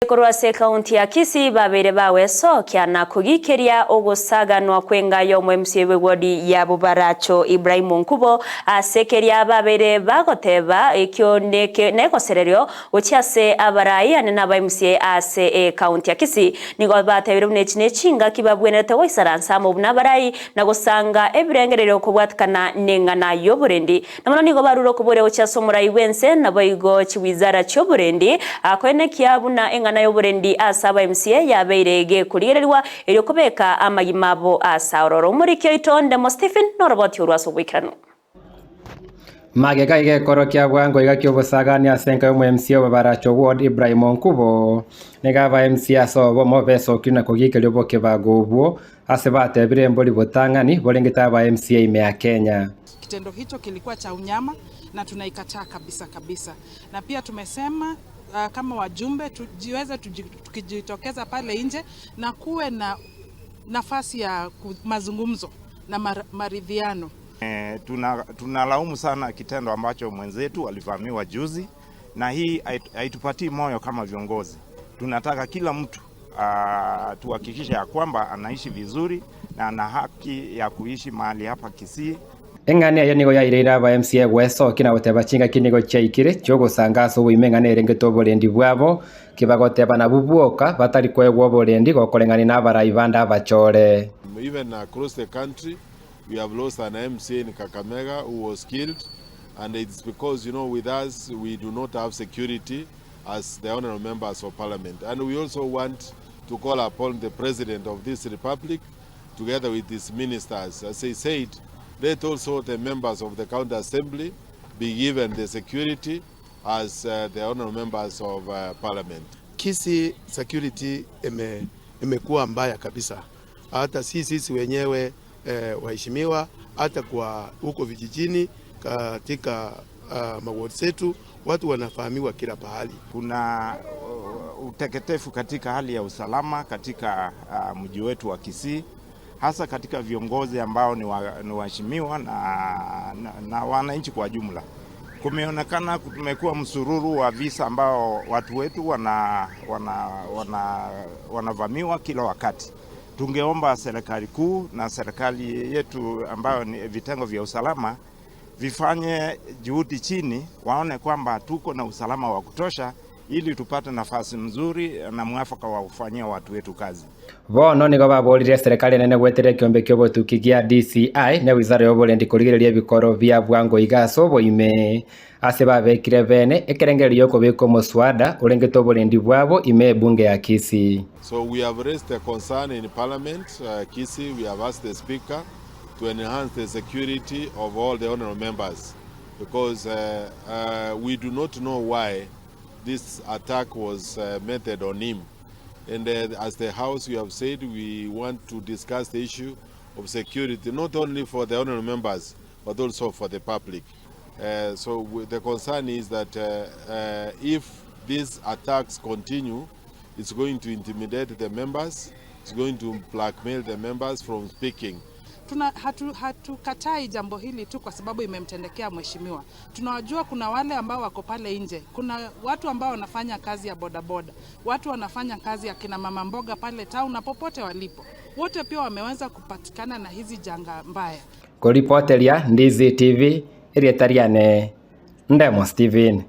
Korwa ase ekaunti ya Kisii babere bawesokia na kogikeria ogosaganwa kwengayo omo MCA bwe ya Bobaracho Ibrahim Nkubo ase keria babere bagoteba ekio negosererio gochia ase abarai ane na aba MCA ase ekaunti ya Kisii. Nigo batebire buna echi nechingaki babwenerete goisaransa amo buna abarai na gosanga ebirengererio kobwatikana neng'ana y'oborendi. Na mono nigo barure okoboria gochia ase omorai bwense naboigo chiwizara chioborendi akoenekia buna eng'ana y'oborendi ase aba MCA yabeire gekorigereriwa erio kobeka amagima abo ase ororo. Omoriki oito Ndemo Stephen noroboti orwo ase oboikeranu. Magega igekoro kia bwango iga kiobosagani ase enka y'omo MCA Bobaracho Ward Ibrahim Nkubo niga aba MCA ase obomo besokire na kogikeria obokebago obwo ase batebire embori botang'ani borengete aba MCA ime ya Kenya. Kitendo hicho kilikuwa cha unyama na tunaikataa kabisa kabisa, na pia tumesema kama wajumbe tujiweze tukijitokeza pale nje na kuwe na nafasi ya mazungumzo na maridhiano. Tunalaumu sana kitendo ambacho mwenzetu alivamiwa juzi, na hii haitupatii moyo kama viongozi. Tunataka kila mtu tuhakikishe ya kwamba anaishi vizuri na ana haki ya kuishi mahali hapa Kisii. Eng'ani eyo nigo yaireire aba MCA gwesokia na goteba chingaki nigo chiaikire chiogosanga ase oboime eng'ana erengete oborendi bwabo kibagoteba nabwo bwoka batari koegwa oborendi gokoreng'ani na abarai bande abachore. Even across the country we have lost an MCA in Kakamega who was killed, and it's because, you know, with us we do not have security as the honorable members of parliament, and we also want to call upon the president of this republic together with his ministers. As I said, let also the members of the county assembly be given the security as the honorable members of parliament. Kisii security imekuwa mbaya kabisa, hata sisi wenyewe waheshimiwa, hata kwa huko vijijini katika maward zetu watu wanafahamiwa kila pahali. Kuna uteketefu katika hali ya usalama katika mji wetu wa Kisii, hasa katika viongozi ambao ni waheshimiwa na wananchi kwa jumla. Kumeonekana kumekuwa msururu wa visa ambao watu wetu wanavamiwa kila wakati. Tungeomba serikali kuu na serikali yetu ambayo ni vitengo vya usalama vifanye juhudi chini, waone kwamba tuko na usalama wa kutosha ili tupate nafasi mzuri na mwafaka wa kufanyia watu wetu kazi. Bono nigo baborire serikali nene gwetere kiombe kia obotuki gia DCI na wizara ya oborendi korigereria ebikoro bia bwango iga ase oboime ase babekire bene ekerengererio okobeka omoswada orengete oborendi bwabo ime ebunge ya Kisii. So we have raised a concern in parliament, Kisii. We have asked the speaker to enhance the security of all the honorable members, because we do not know why this attack was meted on him. And as the House, we have said we want to discuss the issue of security, not only for the honorable members, but also for the public. So the concern is that if these attacks continue, it's going to intimidate the members, it's going to blackmail the members from speaking. Hatukatai jambo hili tu kwa sababu imemtendekea mheshimiwa. Tunawajua kuna wale ambao wako pale nje, kuna watu ambao wanafanya kazi ya bodaboda, watu wanafanya kazi ya kina mama mboga pale town na popote walipo, wote pia wameweza kupatikana na hizi janga mbaya. Kuripoteria Ndizi TV irietariane Ndemo Steven.